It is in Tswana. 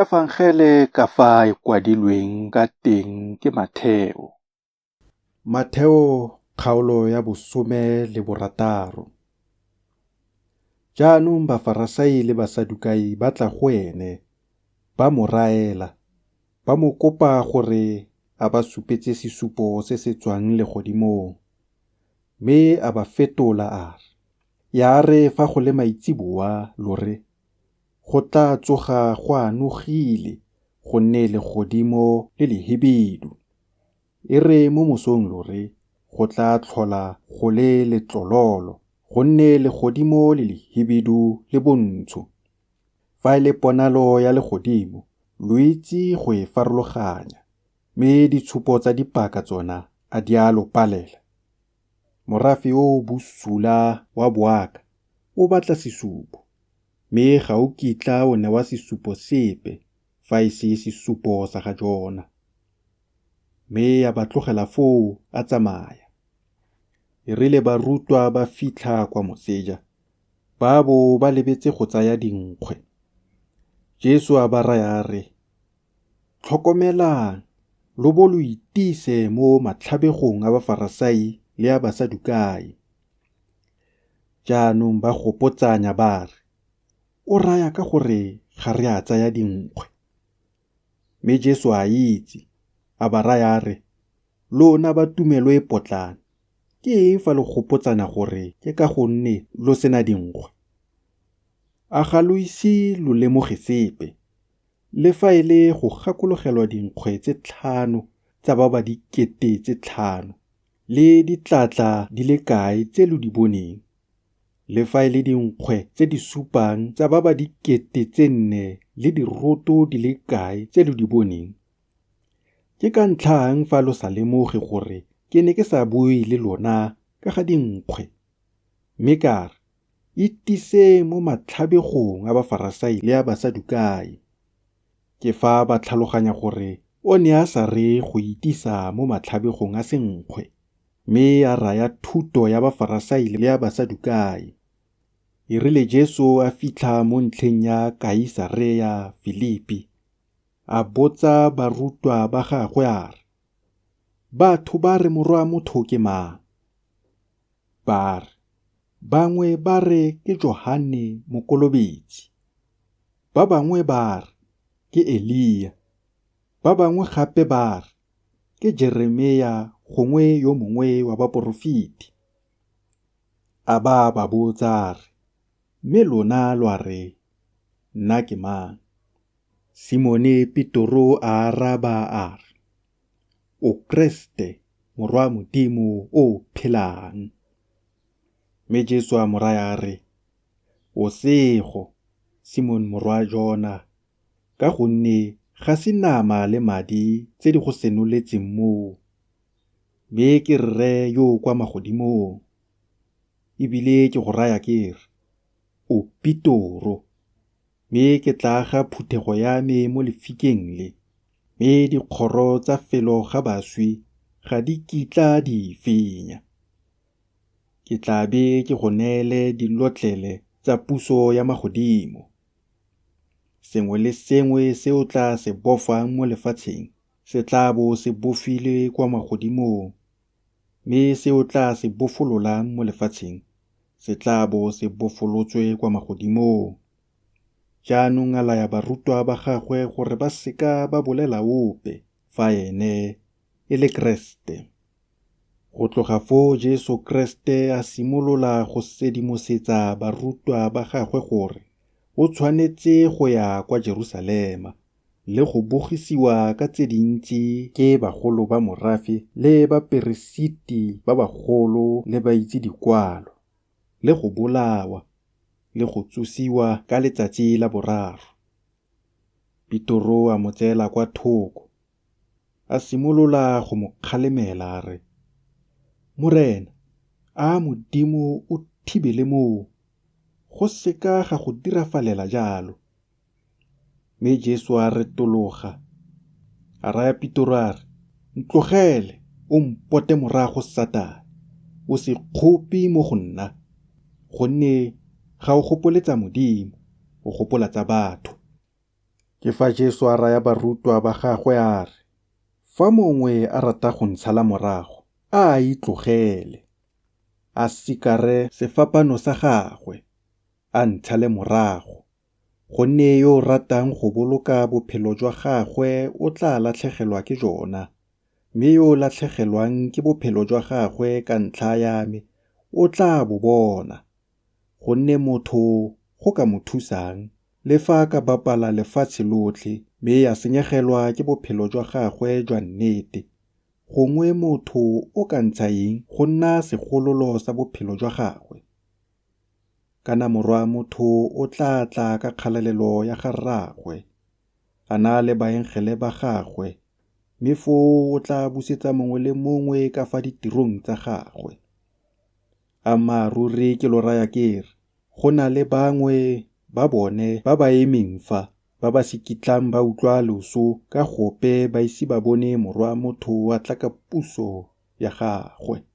Efangele ka fa e kwadilweng ka teng ke Matheo. Matheo kgaolo ya 16. Jaanong Bafarasai le Basadukai ba tla go ene, ba mo raela, ba mo kopa gore a ba supetse sesupo se se tswang legodimong. Mme a ba fetola a re, Ya re fa go le maitseboa lo re, Go tla tsoga go anogile gonne legodimo le lehibidu. E re mo mosong lo re, Go tla tlhola go le letlololo gonne legodimo le lehibidu le bontsho. Fa e le ponalo ya legodimo lo itse go e farologanya, mme ditshupo tsa dipaka tsona a di a lo palela? Morafe o o bosula wa boaka o batla sesupo, mme ga o kitla o newa sesupo sepe fa e se sesupo sa ga Jona. Mme a ba tlogela foo a tsamaya. E rile barutwa ba fitlha kwa moseja, ba bo ba lebetse go tsaya dinkgwe. Jesu a ba raya a re, Tlhokomelang lo bo lo itise mo matlhabegong a Bafarasai le a Basadukai. Jaanong ba gopotsanya ba re, O raya ka gore ga re a tsaya dinkgwe. Mme Jesu a itse, a ba raya a re, Lona ba tumelo e potlana, ke eng fa lo gopotsana gore ke ka gonne lo sena dinkgwe? A ga lo ise lo lemoge sepe, le fa e le go gakologelwa dinkgwe tse tlhano tsa ba ba 5,000 le ditlatla di le kae tse lo di boneng, le fa e le dinkgwe tse di supang tsa ba ba 4,000 le diroto di le kae tse lo di boneng? Ke ka ntlha yang fa lo sa lemoge gore ke ne ke sa bue le lona ka ga dinkgwe? Mme ka re, Itiseng mo matlhabegong a Bafarasai le a Basadukai. Ke fa ba tlhaloganya gore o ne a sa re go itisa mo matlhabegong a senkgwe, mme a raya thuto ya Bafarasai le ya Basadukai. E rile Jesu a fitlha mo ntlheng ya Kaisarea Filipi, a botsa barutwa ba gagwe a re, Batho ba re Morwa Motho ke mang? Ba re, Bangwe ba re ke Johane Mokolobetsi, ba bangwe ba re ke Elia, ba bangwe gape ba re ke Jeremia gongwe yo mongwe wa baporofeti. A ba ba botsa a re, Mme lona lwa re nna ke mang? Simone Petoro a araba a re, O Kreste, Morwa Modimo o o phelang. Mme Jesu a mo raya a re, O sego, Simone morwa Jona, ka gonne ga se nama le madi tse di go senoletseng moo, mme ke Rre yo o kwa magodimong. E bile ke go raya ke re, O Petoro, mme ke tla aga phuthego ya me mo lefikeng le, mme dikgoro tsa felo ga baswi ga di kitla di e fenya. Ke tla be ke go neele dilotlele tsa puso ya magodimo. Sengwe le sengwe se o tla se bofang mo lefatsheng se tla bo se bofilwe kwa magodimong, mme se o tla se bofololang mo lefatsheng se tla bo se bofolotswe kwa magodimong. Jaanong a laya barutwa ba gagwe gore ba seka ba bolela ope fa ene e le Kreste. Go tloga foo Jesu Kreste a simolola go sedimosetsa barutwa ba gagwe gore o tshwanetse go ya kwa Jerusalema le go bogisiwa ka tse dintsi ke bagolo ba morafe le baperesiti ba bagolo le baitse dikwalo, le go bolawa le go tsosiwa ka letsatsi la boraro. Petoro a mo tseela kwa thoko, a simolola go mo kgalemela a re, Morena, a Modimo o thibele moo, go seka ga go dirafalela jalo. Mme Jesu a retologa, a raya Petoro a re, Ntlogele, o mpote morago, Satane, o se kgopi mo go nna, gonne ga o gopole tsa Modimo, o gopola tsa batho. Ke fa Jesu a raya barutwa ba gagwe a re, Fa mongwe a rata go ntshala morago, a a itlogele, a sikare sefapaano sa gagwe, a ntshale morago. Gonne yo o ratang go boloka bophelo jwa gagwe o tla latlhegelwa ke jona, mme yo o latlhegelwang ke bophelo jwa gagwe ka ntlha ya me o tla bo bona. Gonne motho go ka mo thusang, le fa a ka bapala lefatshe lotlhe mme a senyegelwa ke bophelo jwa gagwe jwa nnete? Gongwe motho o ka ntsha eng go nna segololo sa bophelo jwa gagwe? Kana Morwa motho o tla tla ka kgalalelo ya ga Rraagwe, a na le baengele ba gagwe, mme foo o tla busetsa mongwe le mongwe ka fa ditirong tsa gagwe. Ammaaruri ke lo raya ke re, go na le bangwe ba bone ba ba emeng fa, ba ba se kitlang ba utlwa loso ka gope ba ise ba bone Morwa motho a tla ka puso ya gagwe.